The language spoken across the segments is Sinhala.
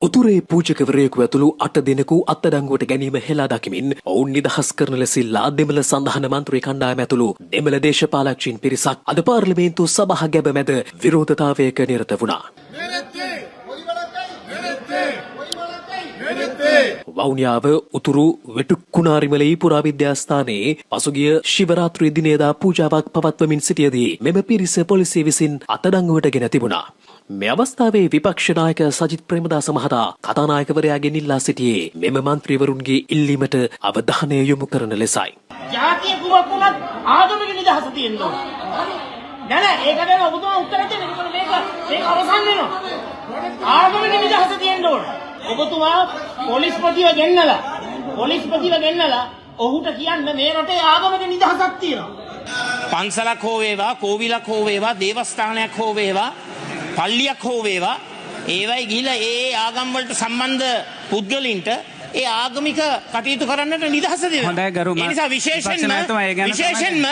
උතුරේ පූජකවරයෙකු ඇතුළු 8 දෙනෙකු අත්අඩංගුවට ගැනීම හෙළා දකිමින් ඔවුන් නිදහස් කරන ලෙස ඉල්ලා දෙමළ සන්ධාන මන්ත්‍රී කණ්ඩායම ඇතුළු දෙමළ දේශපාලකයින් පිරිසක් අද පාර්ලිමේන්තු සභා ගැබ මැද විරෝධතාවයක නිරත වුණා. වවුනියාව උතුරු වෙටුක්කුණාරිමලේ පුරාවිද්‍යාස්ථානයේ පසුගිය ශිවරාත්‍රී දිනයේදා පූජාවක් පවත්වමින් සිටියදී මෙම පිරිස පොලිසිය විසින් අත්අඩංගුවට ගෙන තිබුණා. මේ අවස්ථාවේ විපක්ෂ නායක සජිත් ප්‍රේමදාස මහතා කතානායකවරයාගෙන් ඉල්ලා සිටියේ මෙම මන්ත්‍රීවරුන්ගේ ඉල්ලීමට අවධානය යොමු කරන ලෙසයි. ජාතිය කුමක් වුණත් ආගමික නිදහස තියෙන්න ඕන. නෑ නෑ, ඒක ගැන ඔබතුමා උත්තර දෙන්න. මොකද මේක මේක අවසන් වෙනවා. ආගමික නිදහස තියෙන්න ඕන. ඔබතුමා පොලිස්පතිව ගෙන්නලා ඔහුට කියන්න මේ රටේ ආගමික නිදහසක් තියෙනවා. පන්සලක් හෝ වේවා, කෝවිලක් හෝ වේවා, දේවස්ථානයක් හෝ වේවා, පල්ලියක් හෝ වේවා, ඒවයි ගිහිල්ලා ඒ ඒ ආගම් වලට සම්බන්ධ පුද්ගලින්ට ඒ ආගමික කටයුතු කරන්නට නිදහස දෙනවා. හොඳයි ගරු ඒ නිසා විපක්ෂ විශේෂයෙන්ම නායකතුමා, ඒ ගැන තමයි විශේෂයෙන්ම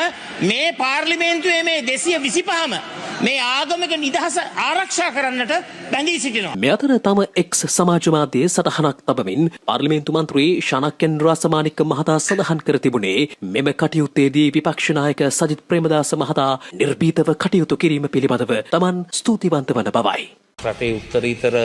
මේ පාර්ලිමේන්තුවේ මේ 225ම මේ ආගමික නිදහස ආරක්ෂා කරන්නට බැඳී සිටිනවා. මේ අතර තම එක්ස් සමාජ මාධ්‍යයේ සටහනක් තබමින් පාර්ලිමේන්තු මන්ත්‍රී ශානක්‍යන් රාසමාණික්ක මහතා සඳහන් කර තිබුණේ මෙම කටයුත්තේදී විපක්ෂ නායක සජිත් ප්‍රේමදාස මහතා නිර්භීතව කටයුතු කිරීම පිළිබඳව තමන් ස්තුතිවන්ත වන බවයි. රටේ උත්තරීතර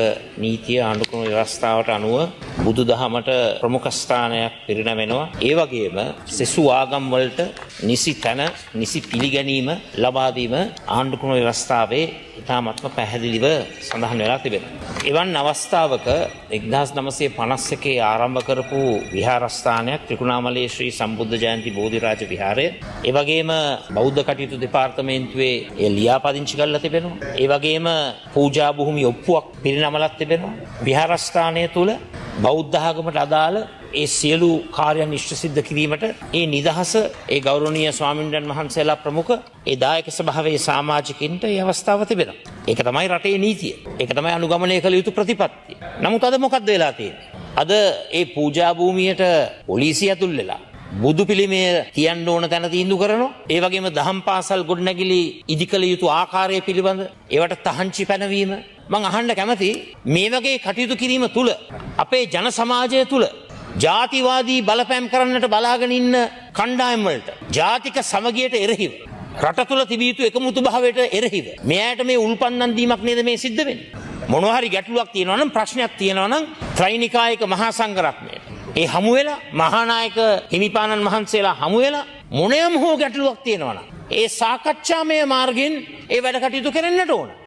නීතිය, ආණ්ඩුක්‍රම ව්‍යවස්ථාවට අනුව බුදුදහමට ප්‍රමුඛ ස්ථානයක් පිරිනැමෙනවා. ඒ වගේම සෙසු ආගම් වලට නිසි තැන, නිසි පිළිගැනීම ලබා දීම ආණ්ඩුක්‍රම ව්‍යවස්ථාවේ ඉතාමත්ම පැහැදිලිව සඳහන් වෙලා තිබෙනවා. එවන් අවස්ථාවක 1951 ආරම්භ කරපු විහාරස්ථානයක් ත්‍රිකුණාමලයේ ශ්‍රී සම්බුද්ධ ජයන්ති බෝධිරාජ විහාරය. ඒ වගේම බෞද්ධ කටයුතු දෙපාර්තමේන්තුවේ එය ලියාපදිංචි කරලා තිබෙනවා. ඒ වගේම පූජා භූමි ඔප්පුවක් පිරිනමලත් තිබෙනවා. විහාරස්ථානය තුල බෞද්ධ ආගමට අදාළ ඒ සියලු කාර්යයන් ඉෂ්ට සිද්ධ කිරීමට ඒ නිදහස ඒ ගෞරවනීය ස්වාමීන් වහන්සේලා ප්‍රමුඛ ඒ දායක සභාවේ සමාජිකින්ට ඒ අවස්ථාව තිබෙනවා. ඒක තමයි රටේ නීතිය. ඒක තමයි අනුගමනය කළ යුතු ප්‍රතිපත්තිය. නමුත් අද මොකද්ද වෙලා තියෙන්නේ? අද ඒ පූජා භූමියට පොලිසිය ඇතුල් වෙලා බුදු පිළිමය තියන්න ඕන තැන තීන්දුව කරනවා. ඒ වගේම දහම් පාසල් ගොඩනැගිලි ඉදිකළ යුතු ආකාරය පිළිබඳ ඒවට තහංචි පැනවීම. මං අහන්න කැමති, මේ වගේ කටයුතු කිරීම තුළ අපේ ජන සමාජය තුළ ජාතිවාදී බලපෑම් කරන්නට බලාගෙන ඉන්න කණ්ඩායම් වලට, ජාතික සමගියට එරෙහිව, රට තුළ තිබිය යුතු එකමුතු භාවයට එරෙහිව මෙයාට මේ උල්පන්දම් දීමක් නේද මේ සිද්ධ වෙන්නේ? මොනවා හරි ගැටලුවක් තියෙනවා නම්, ප්‍රශ්නයක් තියෙනවා නම්, ත්‍රිනිකායක මහා සංඝරත්නයට ඒ හමු වෙලා, මහානායක හිමිපාණන් වහන්සේලා හමු වෙලා, මොනයම් හෝ ගැටලුවක් තියෙනවා නම් ඒ සාකච්ඡාමය මාර්ගයෙන් ඒ වැඩ කටයුතු කරන්නට ඕන.